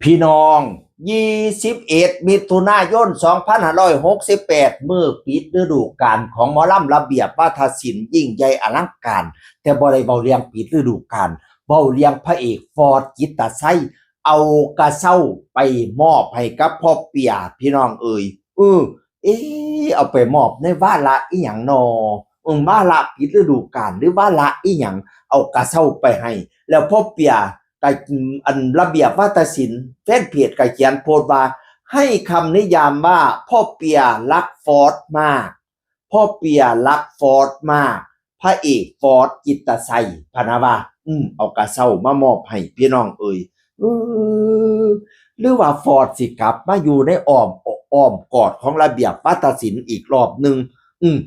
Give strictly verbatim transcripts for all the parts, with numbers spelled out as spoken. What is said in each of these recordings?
พี่น้อง ยี่สิบเอ็ด มิถุนายน สองพันห้าร้อยหกสิบแปด มื้อปิดฤดูกาลของหมอลำระเบียบวาทศิลป์ ยิ่งใหญ่อลังการ แต่บ่ได้เว้าเรื่องปิดฤดูกาล เว้าเรื่องพระเอกฟอร์ด จิตตะไซ เอากระเซ้าไปมอบให้กับพ่อเปีย พี่น้องเอ๋ย เออ เอ๊ะ เอาไปมอบในวาระอีหยังนอ เออ วาระปิดฤดูกาลหรือวาระอีหยัง เอากระเซ้าไปให้ แล้วพ่อเปีย ก็ อันระเบียบวาทศิลป์ แฟนเพจก็เขียนโพสต์ว่า ให้คำนิยามว่าพ่อเปียรักฟอร์ดมาก พ่อเปียรักฟอร์ดมาก พระเอกฟอร์ด จิตตะไซ พะนะว่า อืม เอากระเซ้ามามอบให้พี่น้องเอ๋ย เออ หรือว่าฟอร์ดสิกลับมาอยู่ในอ้อม อ้อมกอดของระเบียบวาทศิลป์อีกรอบหนึ่ง อืม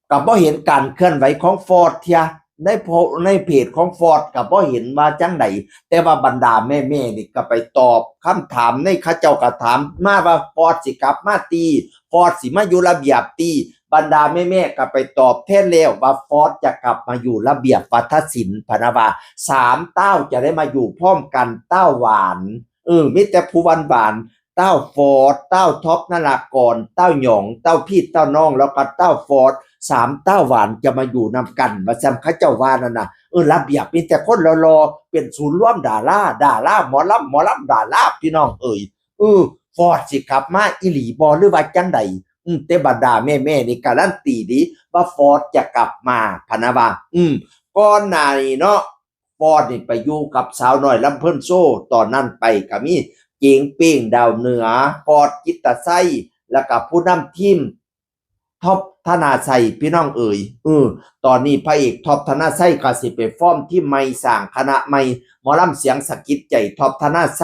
ก็บ่เห็นการเคลื่อนไหวของฟอร์ดเทื่อ ในโพ- ในเพจของฟอร์ดก็บ่เห็นว่าจั่งใด แต่ว่าบรรดาแม่ๆนี่ก็ไปตอบคำถาม ในเขาเจ้าก็ถามมาว่าฟอร์ดสิกลับมาติ ฟอร์ดสิมาอยู่ระเบียบติ บรรดาแม่ๆก็ไปตอบแทนแล้วว่าฟอร์ดจะกลับมาอยู่ระเบียบวาทศิลป์ พะนะว่า สามเต้าจะได้มาอยู่พร้อมกัน เต้าหวาน เออ มีแต่ผู้หวานๆ เต้าฟอร์ด เต้าท็อปนารากร เต้าหยอง เต้าพีท เต้าน้อง แล้วก็เต้าฟอร์ด สามเต้าหวานจะมาอยู่นำกัน ว่าซั่นเขาเจ้าว่านั่นน่ะ เออ ระเบียบมีแต่คนหล่อๆ เป็นศูนย์รวมดารา ดาราหมอลำ หมอลำดารา พี่น้องเอ๋ย เออ ฟอร์ดสิกลับมาอีหลีบ่ หรือว่าจั่งใด อืม แต่บรรดาแม่ๆนี่การันตีดีว่าฟอร์ดจะกลับมา พะนะว่า อืม ก่อนหน้านี้เนาะ ฟอร์ดนี่ไปอยู่กับสาวน้อยลำเพลินโชว์ ตอนนั้นไปก็มีเจ๋งเป้งดาวเหนือ ฟอร์ด จิตตะไซ แล้วก็ผู้นำทีม ท็อป ธนาไซ พี่น้องเอ๋ย เออ ตอนนี้พระเอกท็อป ธนาไซก็สิไปฟอร์มทีมใหม่ สร้างคณะใหม่ หมอลำเสียงสะกิดใจ ท็อป ธนาไซ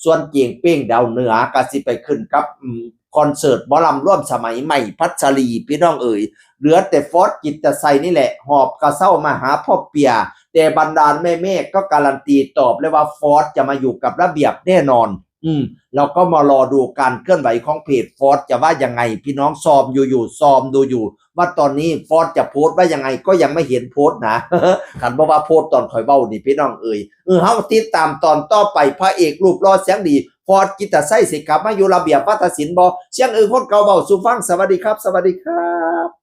ส่วนเจ๋งเป้งดาวเหนือก็สิไปขึ้นกับ อืม คอนเสิร์ตหมอลำร่วมสมัย ใหม่ พัชรี พี่น้องเอ๋ย เหลือแต่ฟอร์ด จิตตะไซนี่แหละ หอบกระเซ้ามาหาพ่อเปีย แต่บรรดาแม่ๆก็การันตีตอบเลยว่าฟอร์ดจะมาอยู่กับระเบียบแน่นอน อืม เราก็มารอดูการเคลื่อนไหวของเพจฟอร์ดจะว่ายังไง พี่น้อง ซ้อมอยู่อยู่ ซ้อมดูอยู่ ว่าตอนนี้ฟอร์ดจะโพสต์ว่ายังไง ก็ยังไม่เห็นโพสต์นะ คันบ่ว่าโพสต์ตอนข่อยเว้านี่ พี่น้องเอ๋ย เออ เฮาติดตามตอนต่อไป พระเอกรูปหล่อเสียงดี ฟอร์ด จิตตะไซสิกลับมาอยู่ระเบียบวาทศิลป์บ่ เสียงเอิงคนเก่าเว้าสู่ฟัง สวัสดีครับ สวัสดีครับ